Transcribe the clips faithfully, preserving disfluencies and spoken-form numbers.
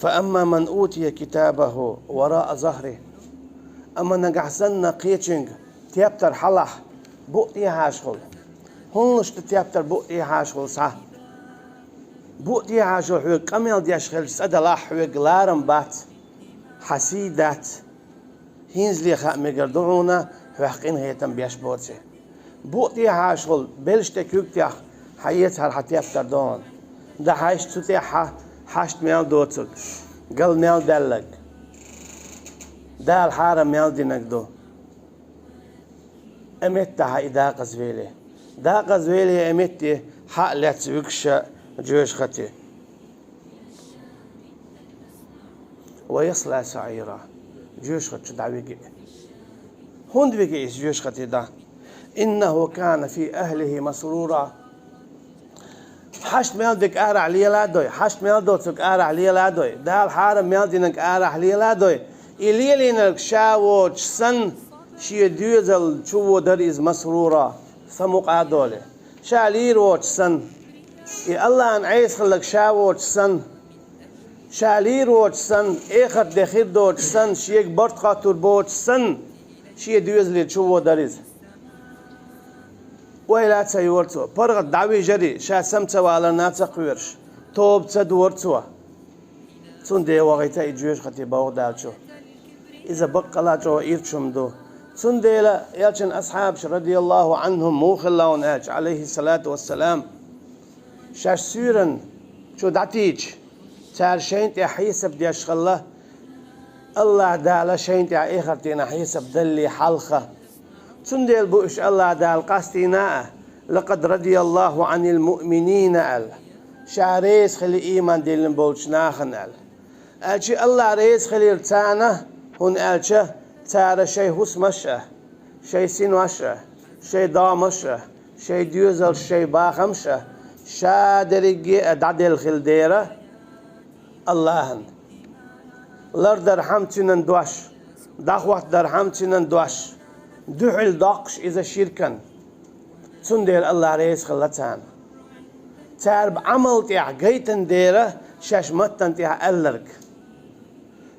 فأما من أوتي كتابه وراء ظهره. Амма нагахь санна кхечуьнга тептар хьалахь, букъ тӀехьашхула. ХӀунда луш ду тептар букъ тӀехьашхула схьа? Букъ тӀехьашхула хьоьга къамел деш хилча, цӀа далахь, хьоьга ларам бац, хьан сий дац. ХӀинзале хаа мегар ду хьуна, хьох къинхетам беш боций. Букъ тӀехьашхула белш тӀе куьг техха, хьаэца хӀара хьан тептар догӀана. ДӀахьаьжча цу тӀехьа хьашт мел доцург, гал мел даьлларг, Дала хьарам мел динарг ду. Ӏа меттахьа и дакъазавеле. Дакъазавеле Ӏа метте хьа а лаьцна вуьгуш жоьжахате. ويصلى سعيرا. Жоьжахати чу дӀавига. ХӀунда вига иза жоьжахати дӀа? إنه كان في أهله مسرورا. Хьашт мел дерг арахь леладой, хьашт мел доцург арахь леладой, Дала хьарам мел динарг арахь леладой, и лелийнарг ша воцуш санна, шен доьзал чу водар иза مسرورا, самукъа а долий. Ша лийр воцуш санна, и Аллахьан Ӏеса хилларг ша воцуш санна, ша лийр воцуш санна, эхарт де хир доцуш санна, шега барт хоттур боцуш санна, шен доьзале чу водар иза. Ойла а ца йора цо, паргӀат дӀавижарий, ша сама ца валарна а ца кхоьруш, тоба ца дора цо. Цундела вахийта и жоьжахати бовгӀа Дала чу. Иза баккъала а чӀогӀа ирча хӀума ду. Цундела элчан асхьабаш, رضي الله عنهم, муха хилла хьуна аьлча, عليه الصلاة والسلام, шаьш суьйранна чу дӀатийча, цара шайна тӀехь хьесап деш хилла, Аллахь Дала шайна тӀехь эхарт дийнахь хьесап далале хьалха. Цундела бу уьш Аллахь Дала къастийна а, لقد رضي الله عن المؤمنين аьлла, ша реза хилла ийман диллина болчу нахана аьлла. Аьлча Аллахь реза хилира царна, хӀунда аьлча цара шайн хӀусамаш а, шайн синош а, шайн домаш а, шайн доьзалш, шайн бахамаш а, ша дерриге а дӀаделла хилла дера Аллахьана. Лардар хӀама цуьнан дош, дӀахӀоттадар хӀама цуьнан дош, дуьхьал доккхуш иза ширкан. Цундела Аллахь реза хилла царна. Цара Ӏамал тӀехь гайтина дера шаьш маттана тӀехь аьлларг.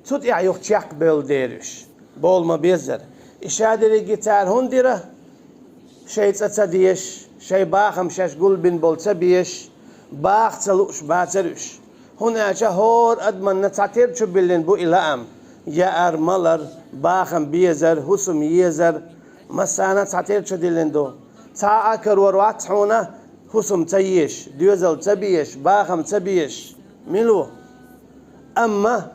Цу тӀехь юха чекхбевлла дера уьш. Бовла ма-беззара. И ша дерриге цара хӀунда дира? Шайн цӀа ца дезаш, шайн бахам шаьш гулбина болу ца безаш, баха ца лууш бацара уьш. ХӀунда аьлча хӀора адаманна цхьатерра чу биллина бу и лаам: яар, малар, бахам безар, хӀусам езар, массарна а цхьатерра чу диллина ду. Цхьа а карор вац хьуна хӀусам ца езаш, доьзал ца безаш, бахам ца безаш. Мила ву? Амма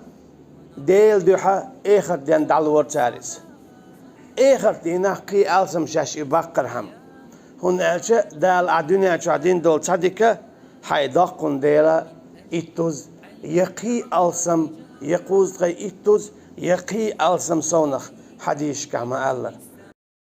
Делан дуьхьа эхарт денна дӀалора цара иза. Эхарт дийнахь кхин алсам шаьш и баккхархьама. ХӀунда аьлча Дала ахь дуьнен чохь дина долу цхьа дика хьайн доккхун дела иттуза, я кхин алсам, я кхузткъе иттуза, я кхин алсам совнах хьадисашкахь ма-аллара.